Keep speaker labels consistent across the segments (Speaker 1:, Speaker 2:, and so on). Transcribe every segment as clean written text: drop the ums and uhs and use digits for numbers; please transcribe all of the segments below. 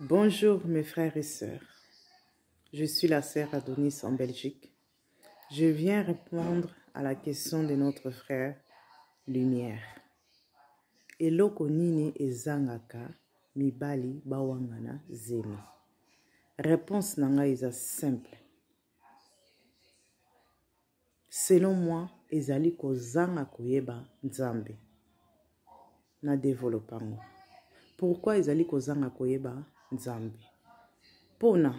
Speaker 1: Bonjour mes frères et sœurs. Je suis la sœur Adonis en Belgique. Je viens répondre à la question de notre frère Lumière. Eloko nini ezangaka mibali bawangana zemi? Réponse na ngai eza simple. Selon moi, ezali kozanga koyeba Nzambe. Na developpe yango. Pourquoi ezali kozanga koyeba Nzambe? Pona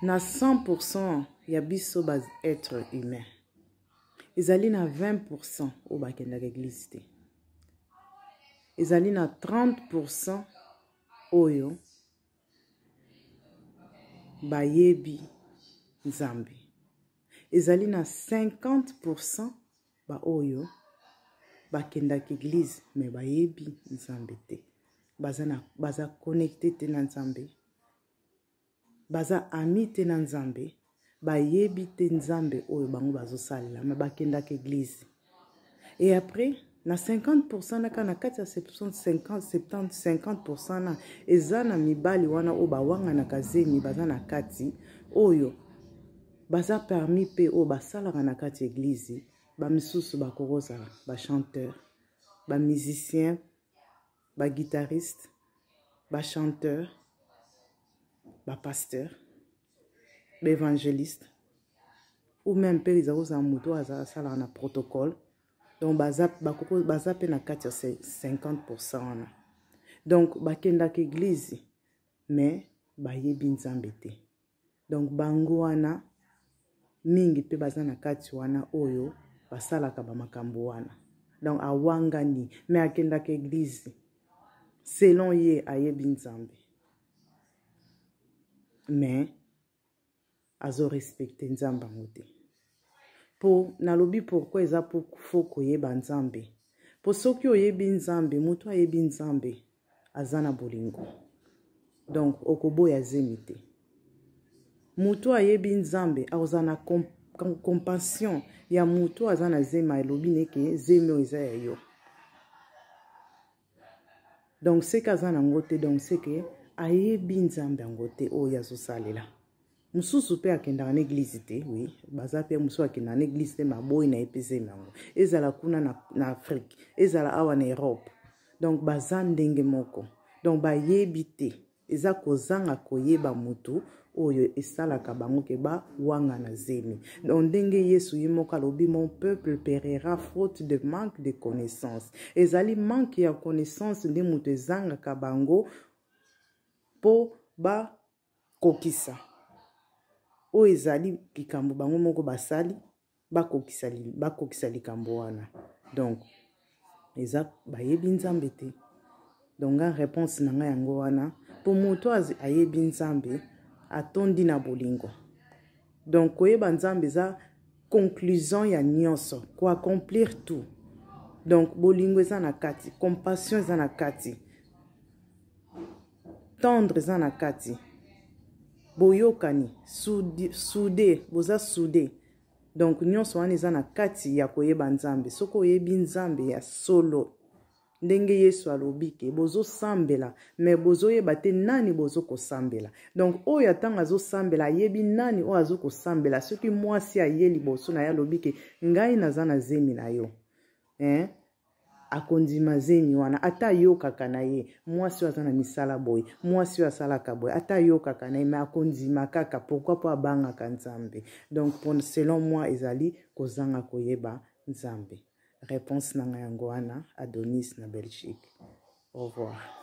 Speaker 1: na 100% ya biso ba être humain ezali na 20% oyo bakendaka eglise te, ezali na 30% oyo bayebi Nzambe, ezali na 50% baoyo bakendaka eglise me bayebi Nzambe te, baza, na, baza connecte te na Nzambe, baza ami te na Nzambe, bayebi te Nzambe oyo bango bazosalela, me bakendaka eglise. Et après na 50% na kaka na kati ya 70 50% na eza na mibali wana oyo bawanganaka zemi, baza na kati oyo baza parmi mpe oyo basalaka na kati ya eglize. Bamisusu bakokozala bachanteur, bamusicien, baguitariste, bachanteur, bapasteur, baévangéliste, ou même mpe eza kozala moto oyo asalaka na protocole. Donc baza, baza mpe na kati ya 50% wana. Donc bakendaka eglize mais bayebi Nzambe te. Donc bango wana mingi mpe baza na kati wana oyo basalaka bamakambo wana. Donc awangani mais akendaka eglize, selon ye ayebi Nzambe mais azorespecte Nzambe yango te. Po nalobi pourquoi eza po fo koyeba Nzambe, po soki oyebi Nzambe, moto ayebi Nzambe aza na bolingo, donc okoboya zemi te. Moto ayebi Nzambe akozala na compassion ya moto aza na zemi, alobi neke zemi oyo eza ya yo, donc seke aza nango te, donc seke ayebi Nzambe yango te oyo azosalela. Mosusu mpe akendaka na eglize te, oui, baza mpe mosusu akendaka na eglize te, maboyi na ye mpe zemi yango, ezala kuna na, na Afrique, ezala awa na Europe, donc baza ndenge moko. Donc bayebi te, eza kozanga koyeba motu oyo esalaka bango ke bawangana zemi. Donc ndenge Yesu ye moko alobi, mon peuple perira faute de manque de connaissance. Ezali manque ya connaissance nde moto ezangaka bango mpo bakokisa oyo ezali likambo bango moko basali, bakokisa, bakokisa likambo wana. Donc eza bayebi Nzambe te. Donc nga réponse na ngai yango wana, mpo moto ayebi Nzambe atondi na bolingo. Donc koyeba Nzambe eza conclusion ya nyonso, koaccomplir tout. Donc bolingo eza na kati, compassion eza na kati, tendre eza na kati, boyokani, soude, boza soude. Donc nyonso wana eza na kati ya koyeba Nzambe. Soki oyebi Nzambe ya solo, ndenge Yesu alobi ke bozosambela me bozoyeba te nani bozokosambela. Donc oyo ntango azosambela ayebi nani oyo azokosambela. Soki mwasi aye liboso na ye alobi ke ngai naza na zemi na yo, eh? Akondima zemi wana, ata ayokaka na ye mwasi oyo aza na misala boye, mwasi oyo asalaka boye, ata ayokaka na ye, me akondima kaka. Pourquoi? Mpo abangaka Nzambe. Donc selon moi ezali kozanga koyeba Nzambe. Réponse na ngai yango wana. Adonis na Belgique. Au revoir.